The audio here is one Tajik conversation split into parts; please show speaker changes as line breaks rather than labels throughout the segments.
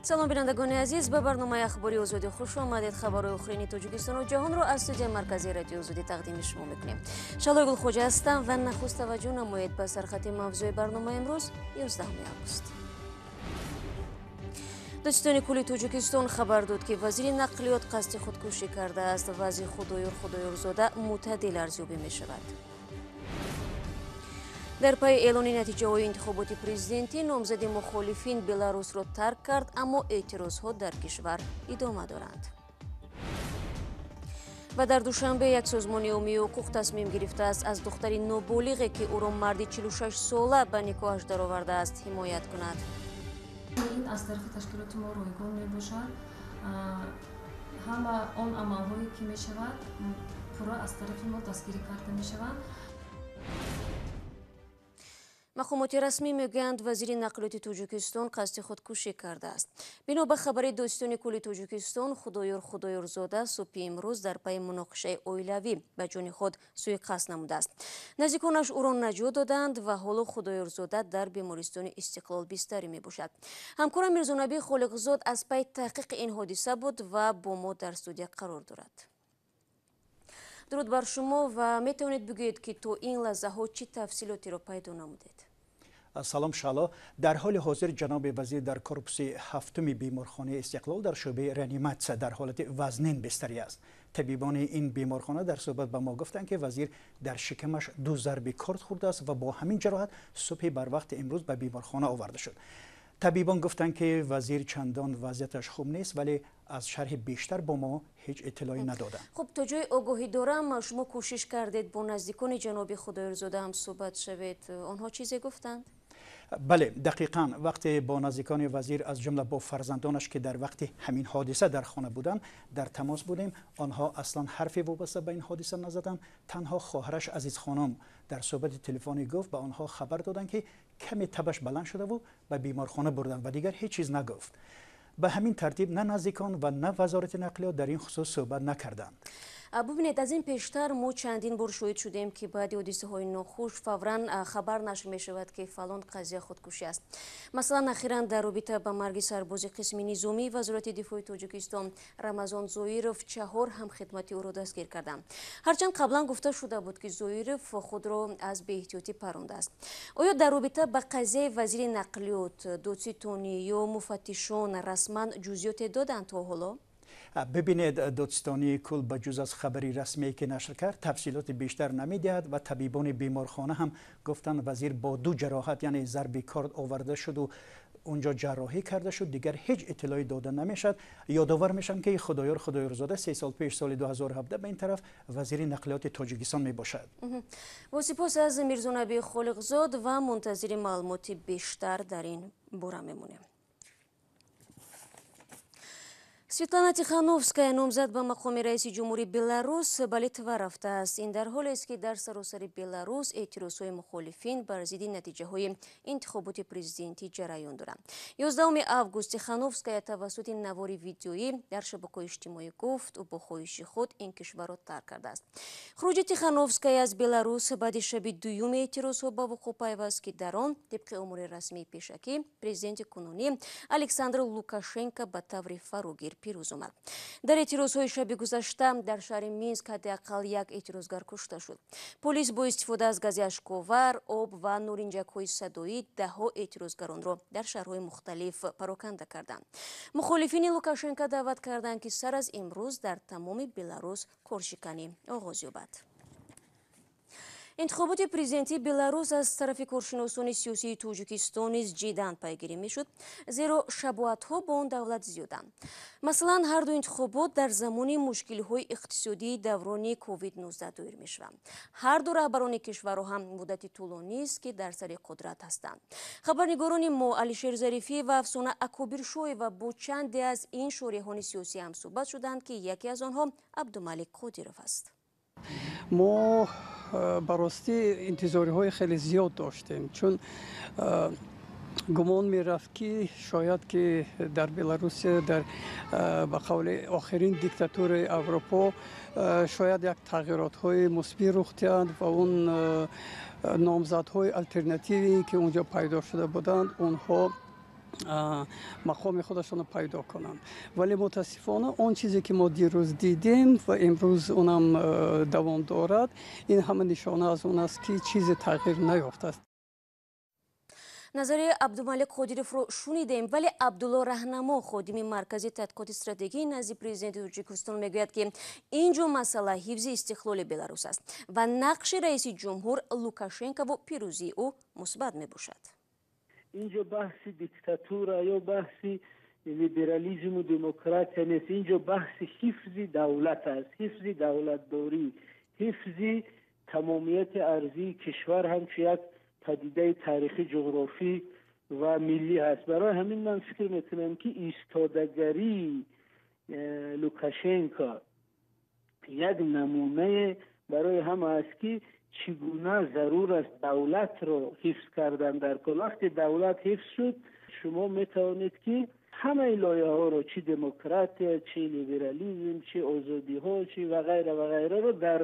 Салом, бинандагони азиз, ба барномаи ахбори Озодӣ хуш омадед. Хабарҳои охирини Тоҷикистону ҷаҳонро аз студияи марказии Радиои Озодӣ тақдими шумо мекунем. Шалои Гулхоҷа ҳастам ва нахуст таваҷҷӯҳ намоед ба сархати мавзӯи барномаи имрӯз, 11 август. Додситони кулли Тоҷикистон хабар дод, ки вазири нақлиёт қасди худкушӣ кардааст. Вазъи Худоёр Худоёрзода мӯътадил арзёбӣ мешавад. Дар пайи эълони натиҷаҳои интихоботи президентӣ номзади мухолифин Беларусро тарк кард, аммо эътирозҳо дар кишвар идома доранд. Ва дар Душанбе як созмони умумии ҳуқуқ тасмим гирифтааст, аз духтари ноболиғе, ки ӯро марди 46 сола ба никоҳаш даровардааст, ҳимоят кунад.
Ин аз тарафи ташкилоти мо ройгон мебошад. Ҳама он амалҳое ки мешавад, пурра аз тарафи мо дастгирӣ карда мешаванд.
Мақомоти расмӣ мегӯянд, вазири нақлиёти Тоҷикистон қасди худкушӣ кардааст. Бино ба хабари Додситони кулли Тоҷикистон, Худоёр Худоёрзода субҳи имрӯз дар пайи муноқишаи оилавӣ ба ҷони худ сӯиқасд намудааст. Наздиконаш ӯро наҷот доданд ва ҳоло Худоёрзода дар бемористони Истиқлол бистарӣ мебошад. Ҳамкорам Мирзонабӣ Холиқзод аз пайи таҳқиқи ин ҳодиса буд ва бо мо дар студия қарор дорад. Дуруд бар шумо ва метавонед бигӯед, ки то ин лаҳзаҳо чӣ тафсилотеро пайдо намудед?
Салом, Шало. Дар ҳоли ҳозир ҷаноби вазир дар корпуси ҳафтуми беморхонаи Истиқлол дар шӯъбаи реаниматсия дар ҳолати вазнин бистарӣ аст. Табибони ин беморхона дар суҳбат ба мо гуфтанд, ки вазир дар шикамаш ду зарби корд хӯрдааст ва бо ҳамин ҷароҳат субҳи барвақти имрӯз ба беморхона оварда шуд. Табибон гуфтанд, ки вазир чандон вазъияташ хуб нест, вале аз шарҳи бештар бо мо ҳеҷ иттилоъе надоданд.
Хуб, то ҷои огоҳӣ дорам, шумо кӯшиш кардед бо наздикони ҷаноби Худоёрзода ҳам суҳбат шавед. Онҳо чизе гуфтанд?
Бале, дақиқан вақте бо наздикони вазир, аз ҷумла бо фарзандонаш, ки дар вақти ҳамин ҳодиса дар хона буданд, дар тамос будем, онҳо аслан ҳарфе вобаста ба ин ҳодиса назаданд. Танҳо хоҳараш Азизхонум дар суҳбати телефонӣ гуфт, ба онҳо хабар доданд, ки каме табаш баланд шудаву ба беморхона бурданд ва дигар ҳеҷ чиз нагуфт. Ба ҳамин тартиб на наздикон ва на вазорати нақлиёт дар ин хусус суҳбат накарданд.
Бубинед, аз ин пештар мо чандин бор шоҳид шудем, ки баъди ҳодисаҳои нохуш фавран хабар нашр мешавад, ки фалон қазия худкушӣ аст. Масалан, ахиран дар робита ба марги сарбози қисми низомии Вазорати дифои Тоҷикистон Рамазон Зоиров чаҳор ҳамхидмати ӯро дастгир карданд, ҳарчанд қаблан гуфта шуда буд, ки Зоиров худро аз беэҳтиётӣ парондааст. Оё дар робита ба қазияи вазири нақлиёт додситонӣ ё муфаттишон расман ҷузъиёте доданд то ҳоло?
Бибинед, додситонии кул ба ҷуз аз хабари расмие, ки нашр кард, тафсилоти бештар намедиҳад ва табибони беморхона ҳам гуфтанд, вазир бо ду ҷароҳат, яъне зарби корд, оварда шуду унҷо ҷарроҳӣ карда шуд, дигар ҳеҷ иттилоъе дода намешавад. Ёдовар мешавам, ки Худоёр Худоёрзода 3 сол пеш, соли 2017 ба ин тараф, вазири нақлиёти Тоҷикистон мебошад.
Бо сипос аз Мирзонаби Холиқзод ва мунтазири маълумоти бештар дар ин бора мемонем. Светлана Тихановская, номзад ба мақоми раиси ҷумҳури Беларус, ба Литва рафтааст. Ин дар ҳолест, ки дар саросари Беларус эътирозҳои мухолифин бар зидди натиҷаҳои интихоботи президентӣ ҷараён доранд. 11 август Тихановская тавассути навори видеоӣ дар шабакаҳои иҷтимоӣ гуфт, ӯ бо хоҳиши худ ин кишварро тарк кардааст. Хуруҷи Тихановская аз Беларус баъди шаби дуюми эътирозҳо ба вуқӯъ пайваст, ки дар он, тибқи омори расмии пешакӣ, президенти кунунӣ Александр Лукашенко ба таври фарогир пирӯз омад. Дар эътирозҳои шаби гузашта дар шаҳри Минск ҳадди ақал як эътирозгар кушта шуд. Полис бо истифода аз гази ашковар, об ва норинҷакҳои садоӣ даҳҳо эътирозгаронро дар шаҳрҳои мухталиф пароканда карданд. Мухолифини Лукашенко даъват карданд, ки сар аз имрӯз дар тамоми Беларус коршиканӣ оғоз ёбад. Интихоботи президентии Беларус аз тарафи коршиносони сиёсии Тоҷикистон низ ҷиддан пайгирӣ мешуд, зеро шабоҳатҳо бо он давлат зиёданд. Масалан, ҳарду интихобот дар замони мушкилиҳои иқтисодии даврони COVID-19 доир мешаванд. Ҳарду раҳбарони кишварро ҳам муддати тӯлонист, ки дар сари қудрат ҳастанд. Хабарнигорони мо Алишер Зарифӣ ва Афсона Акобиршоева бо чанде аз ин шореҳони сиёсӣ ҳамсӯҳбат шуданд, ки яке аз онҳо Абдумалик Қодиров аст.
Мо ба ростӣ интизориҳои хеле зиёд доштем, чун гумон мерафт, ки шояд ки дар Беларусия, дар ба қавли охирин диктатураи Аврупо, шояд як тағйиротҳои мусбӣ рух диҳанд ва он номзадҳои алтернативӣ, ки унҷо пайдо шуда буданд, онҳо мақоми худашонро пайдо кунанд. Вале мутаассифона он чизе ки мо дирӯз дидем ва имрӯз онам давом дорад, ин ҳама нишона аз он аст, ки чизе тағйир наёфтааст.
Назари Абдумалик Қодировро шунидем, вале Абдулло Раҳнамо, ходими Маркази тадқиқоти стратегии назди президенти Тоҷикистон, мегӯяд, ки ин ҷо масъала ҳифзи истиқлоли Беларус аст ва нақши раиси ҷумҳур Лукашенкову пирӯзии ӯ мусбат мебошад.
Инҷо баҳси диктатура ё баҳси либерализму демократия нест. Инҷо баҳси ҳифзи давлат аст, ҳифзи давлатдорӣ, ҳифзи тамомияти арзии кишвар ҳамчун як падидаи таърихӣ, ҷуғрофӣ ва миллӣ ҳаст. Барои ҳамин ман фикр мекунам, ки истодагарии Лукашенко як намунае барои ҳама аст, ки чӣ гуна зарур аст давлатро ҳифз кардан дар кор. Вақте давлат ҳифз шуд, шумо метавонед, ки ҳамаи лоиҳаҳоро, чӣ демократия, чӣ либерализм, чӣ озодиҳо, чӣ ва ғайра ва ғайраро дар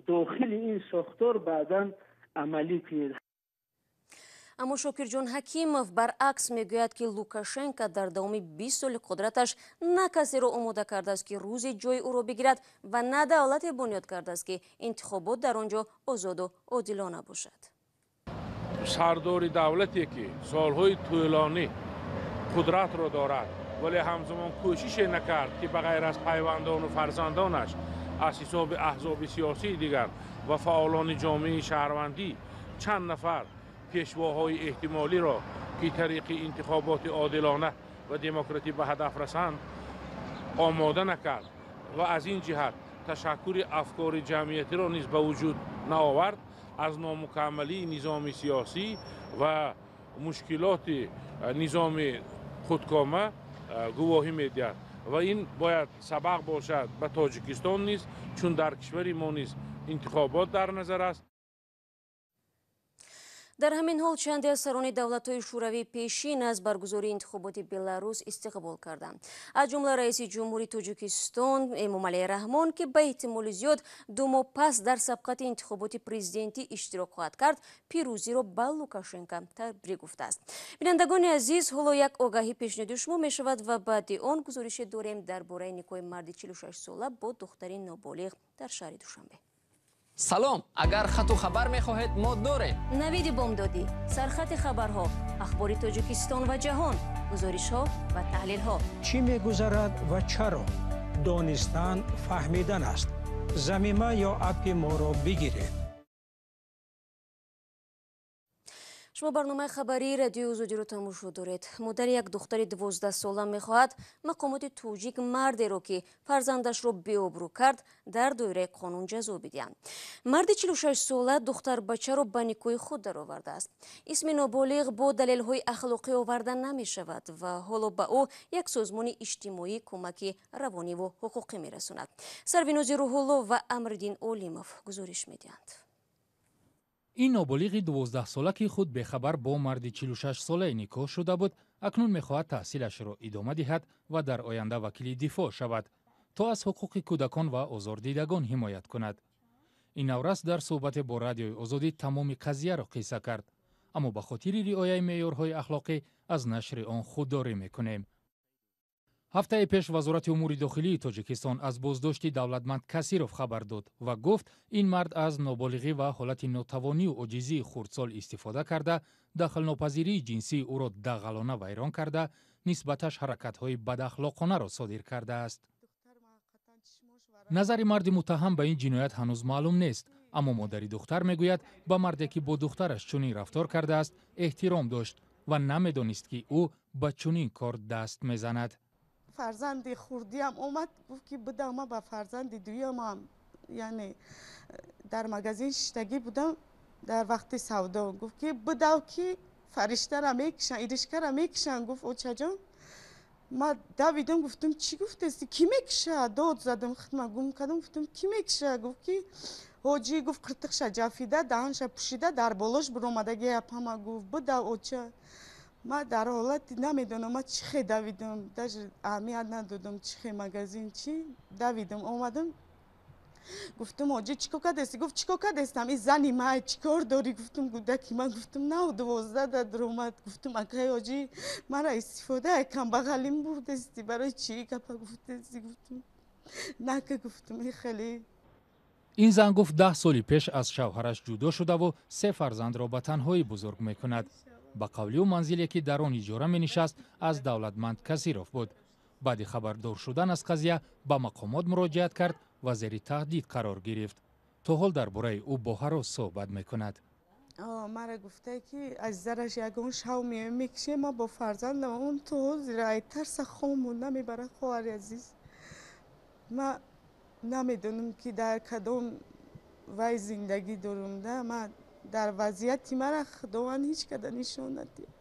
дохили ин сохтор баъдан амалӣ кунед.
Аммо Шокирҷон Ҳакимов баръакс мегӯяд, ки Лукашенко дар давоми 20 соли қудраташ на касеро омода кардааст, ки рӯзе ҷои ӯро бигирад, ва на давлате бунёд кардааст, ки интихобот дар он ҷо озоду одилона бошад.
Сардори давлате, ки солҳои тӯлонӣ қудратро дорад, вале ҳамзамон кӯшише накард, ки ба ғайр аз пайвандону фарзандонаш аз ҳисоби аҳзоби сиёсии дигар ва фаъолони ҷомеаи шаҳрвандӣ чанд нафар пешвоҳои эҳтимолиро, ки тариқи интихоботи одилона ва демократӣ ба ҳадаф расанд, омода накард ва аз ин ҷиҳат ташаккури афкори ҷамъиятиро низ ба вуҷуд наовард, аз номукаммалии низоми сиёсӣ ва мушкилоти низоми худкома гувоҳӣ медиҳад. Ва ин бояд сабақ бошад ба Тоҷикистон низ, чун дар кишвари мо низ интихобот дар назар аст.
Дар ҳамин ҳол чанде аз сарони давлатҳои шӯравии пешин аз баргузории интихоботи Беларус истиқбол карданд, аз ҷумла раиси ҷумҳури Тоҷикистон Эмомалӣ Раҳмон, ки ба эҳтимоли зиёд 2 моҳ пас дар сабқати интихоботи президентӣ иштирок хоҳад кард, пирӯзиро ба Лукашенко табрик гуфтааст. Бинандагони азиз, ҳоло як огаҳӣ пешниҳоди шумо мешавад ва баъди он гузорише дорем дар бораи никоҳи марди 46сола бо духтари ноболиғ дар шаҳри Душанбе.
Салом, агар хату хабар мехоҳед, мо дорем.
Навиди бомдодӣ, сархати хабарҳо, ахбори Тоҷикистон ва ҷаҳон, гузоришҳо ва таҳлилҳо.
Чӣ мегузарад ва чаро? Донистан фаҳмидан аст. Замима ё аппи моро бигиред.
Шумо барномаи хабарии Радиои Озодиро тамошо доред. Модари як духтари 12сола мехоҳад мақомоти тоҷик мардеро, ки фарзандашро беобрӯ кард, дар доираи қонун ҷазо бидиҳанд. Марди 46сола духтарбачаро ба никоҳи худ даровардааст. Исми ноболиғ бо далелҳои ахлоқӣ оварда намешавад ва ҳоло ба ӯ як созмони иҷтимоӣ кӯмаки равониву ҳуқуқӣ мерасонад. Сарвинози Рӯҳулло ва Амриддин Олимов гузориш медиҳанд.
Ин ноболиғи 12сола, ки худ бехабар бо марди 46солае никоҳ шуда буд, акнун мехоҳад таҳсилашро идома диҳад ва дар оянда вакили дифоъ шавад, то аз ҳуқуқи кӯдакон ва озордидагон ҳимоят кунад. Ин наврас дар суҳбате бо Радиои Озодӣ тамоми қазияро қисса кард, аммо ба хотири риояи меъёрҳои ахлоқӣ аз нашри он худдорӣ мекунем. Ҳафтаи пеш Вазорати умури дохилии Тоҷикистон аз боздошти Давлатманд Касиров хабар дод ва гуфт, ин мард аз ноболиғӣ ва ҳолати нотавонию оҷизии хурдсол истифода карда, дахлнопазирии ҷинсии ӯро дағалона вайрон карда, нисбаташ ҳаракатҳои бадахлоқонаро содир кардааст. Назари марди муттаҳам ба ин ҷиноят ҳанӯз маълум нест, аммо модари духтар мегӯяд, ба марде, ки бо духтараш чунин рафтор кардааст, эҳтиром дошт ва намедонист, ки ӯ ба чунин кор даст мезанад.
Фарзанди хурдиам омад, гуфт, ки будам ма ба фарзанди дуюмам, яъне дар магазин шиштагӣ будам дар вақти савдо, гуфт, ки будав, ки фариштара мекушанд, иришкара мекушанд. Гуфт: «Очаҷон». Ма давидам, гуфтам: «Чӣ гуфтести? Кӣ мекуша?» Дод задам, хидма гум кардам, гуфтам: «Кӣ мекуша?» Гуфт, ки ҳоҷӣ, гуфт, қиртиқша ҷафида, даҳанша пӯшида, дар болош биромадаги апама. Гуфт: «Будав, оча». Ма дар ҳолати намедонам, ма чӣ хе давидам, даже аҳамият надодам, чӣ хе магазин, чӣ давидам, омадам. Гуфтам ҳоҷӣ чикор кардасти? Гуфт чикор кардастам? Ин зани ман чикор дорӣ? Гуфтам гудаки ман. Гуфтам на 12 да даромад. Гуфтам акай ҳоҷӣ мара истифода камбағалим бурдасти, барои чӣ гапа гуфтасти? Гуфтам нака, гуфтам ин хеле.
Ин зан гуфт 10 соли пеш аз шавҳараш ҷудо шудаву 3 фарзандро ба танҳоӣ бузург мекунад. Ба қавли ӯ манзиле ки дар он иҷора менишаст аз Давлатманд Касиров буд. Баъди хабардор шудан аз қазия ба мақомот муроҷиат кард ва зери таҳдид қарор гирифт. То ҳол дар бораи ӯ бо ҳарос суҳбат мекунад.
Мара гуфта ки аз зараш ягон шав мекише, ма бо фарзандам он то ҳозир ай тарса хом намебара. Хоҳари азиз, ма намедонам ки дар кадом вай зиндагӣ дорам, да ма дар вазъияти мара Худованд ҳеҷ када нишон надиҳад.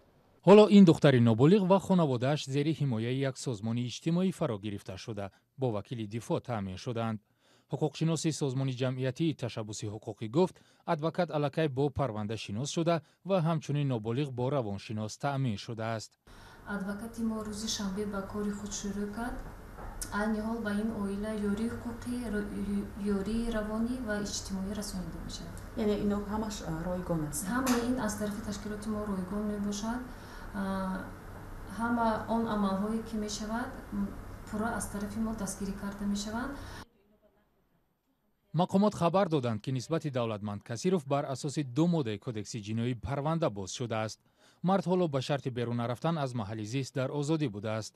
Ҳоло ин духтари ноболиғ ва хонаводааш зери ҳимояи як созмони иҷтимоӣ фаро гирифта шуда, бо вакили дифоъ таъмин шудаанд. Ҳуқуқшиноси созмони ҷамъиятии ташаббуси ҳуқуқӣ гуфт адвокат аллакай бо парванда шинос шуда ва ҳамчунин ноболиғ бо равоншинос таъмин шудааст.
Адвокати мо рӯзи шанбе ба кори худ шурӯъ кард. Айни ҳол ба ин оила ёрии ҳуқуқӣ, ёрии равонӣ ва иҷтимоӣ расонида мешавад.
Яъне ино ҳамаш ройгон аст?
Ҳамаи ин аз тарафи ташкилоти мо ройгон мебошад. Ҳама он амалҳое ки мешавад пурра аз тарафи мо дастгирӣ карда мешаванд.
Мақомот хабар доданд ки нисбати Давлатманд Касиров бар асоси 2 моддаи кодекси ҷиноӣ парванда боз шудааст. Мард ҳоло ба шарти берун нарафтан аз маҳалли зист дар озодӣ будааст.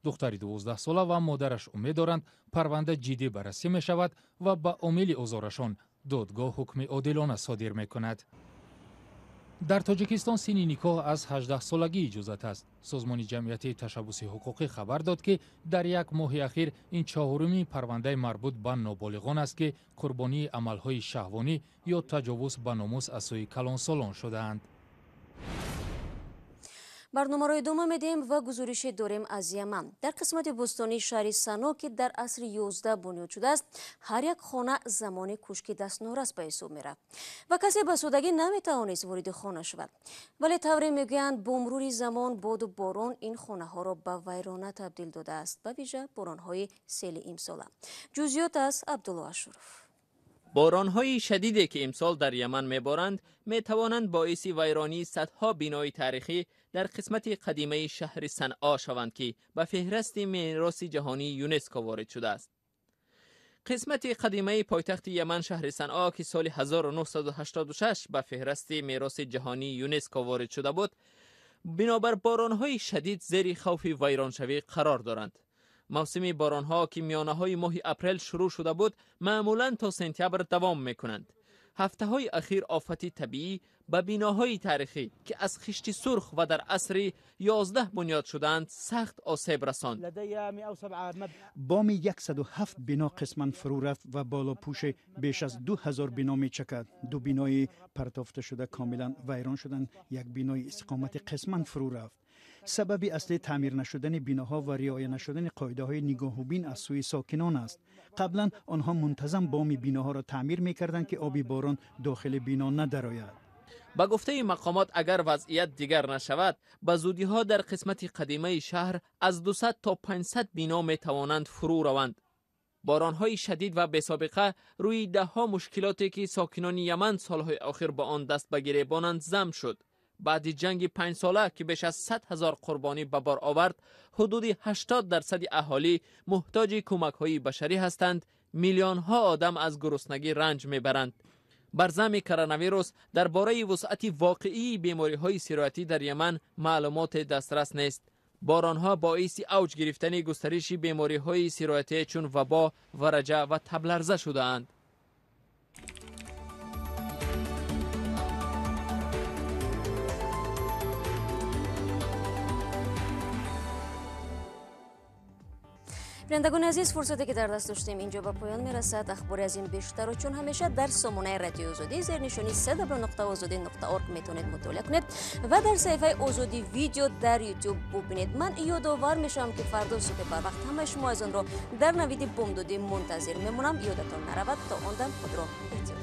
Духтари 12сола ва модараш умед доранд парванда ҷиддӣ баррасӣ мешавад ва ба омили озорашон додгоҳ ҳукми одилона содир мекунад. Дар Тоҷикистон синни никоҳ аз 18солагӣ иҷозат аст. Созмони ҷамъиятии ташаббуси ҳуқуқӣ хабар дод ки дар як моҳи ахир ин 4-умин парвандаи марбут ба ноболиғон аст ки қурбонии амалҳои шаҳвонӣ ё таҷовуз ба номус аз сӯи калонсолон шудаанд.
Барномаро идома медиҳем ва гузорише дорем аз Яман. Дар қисмати бӯстонии шаҳри Сано, ки дар асри 11 бунёд шудааст, ҳар як хона замони кӯшки дастнорас ба ҳисоб мерафт ва касе ба содагӣ наметавонист вориди хона шавад. Вале тавре мегӯянд, бо мурури замон боду борон ин хонаҳоро ба вайрона табдил додааст, ба вижа боронҳои сели имсола. Ҷузъиёт аз Абдулло Ашуров.
Боронҳои шадиде ки имсол дар Яман меборанд метавонанд боиси вайронии садҳо бинои таърихӣ дар қисмати қадимаи шаҳри Санъо шаванд ки ба феҳристи мероси ҷаҳонии ЮНЕСКО ворид шудааст. Қисмати қадимаи пойтахти Яман шаҳри Санъо ки соли 1986 ба феҳристи мероси ҷаҳонии ЮНЕСКО ворид шуда буд, бинобар боронҳои шадид зери хавфи вайроншавӣ қарор доранд. Мавсими боронҳо ки миёнаҳои моҳи апрел шурӯъ шуда буд, маъмулан то сентябр давом мекунанд. Ҳафтаҳои ахир офати табиӣ ба биноҳои таърихӣ ки аз хишти сурх ва дар асри 11 бунёд шудаанд сахт осеб расонд.
Боми 107 бино қисман фурӯ рафт ва болопӯши беш аз 2000 бино мечакад. 2 бинои партофташуда комилан вайрон шуданд, як бинои истиқоматӣ қисман фурӯ рафт. Сабаби аслӣ таъмир нашудани биноҳо ва риоя нашудани қоидаҳои нигоҳубин аз сӯи сокинон аст. Қаблан онҳо мунтазам боми биноҳоро таъмир мекарданд ки оби борон дохили бино надарояд.
Ба гуфтаи мақомот, агар вазъият дигар нашавад, ба зудиҳо дар қисмати қадимаи шаҳр аз 200 то 500 бино метавонанд фурӯ раванд. Боронҳои шадид ва бесобиқа рӯи даҳҳо мушкилоте ки сокинони Яман солҳои охир ба он даст ба гиребонанд зам шуд. Баъди ҷанги 5сола ки беш аз 100 000 қурбонӣ ба бор овард, ҳудуди 80% аҳолӣ муҳтоҷи кӯмакҳои башарӣ ҳастанд. Миллионҳо одам аз гуруснагӣ ранҷ мебаранд. Бар зами коронавирус дар бораи вусъати воқеии бемориҳои сироятӣ дар Яман маълумоте дастрас нест. Боронҳо боиси авҷ гирифтани густариши бемориҳои сироятӣ чун вабо, вараҷа ва табларза шудаанд.
Бинандагони азиз, фурсате ки дар даст доштем инҷо ба поён мерасад. Ахбори аз ин бештарро чун ҳамеша дар сомонаи радиои Озодӣ зернишони cw.ozodi.org метавонед мутолиа кунед ва дар саҳифаи Озодӣ видео дар YouTube бубинед. Ман ёдовар мешавам ки фардо субҳи барвақт ҳамаи шумо аз онро дар навиди бомдодӣ мунтазир мемонам. Ёдатон наравад, то он дам худро эҳтиёт.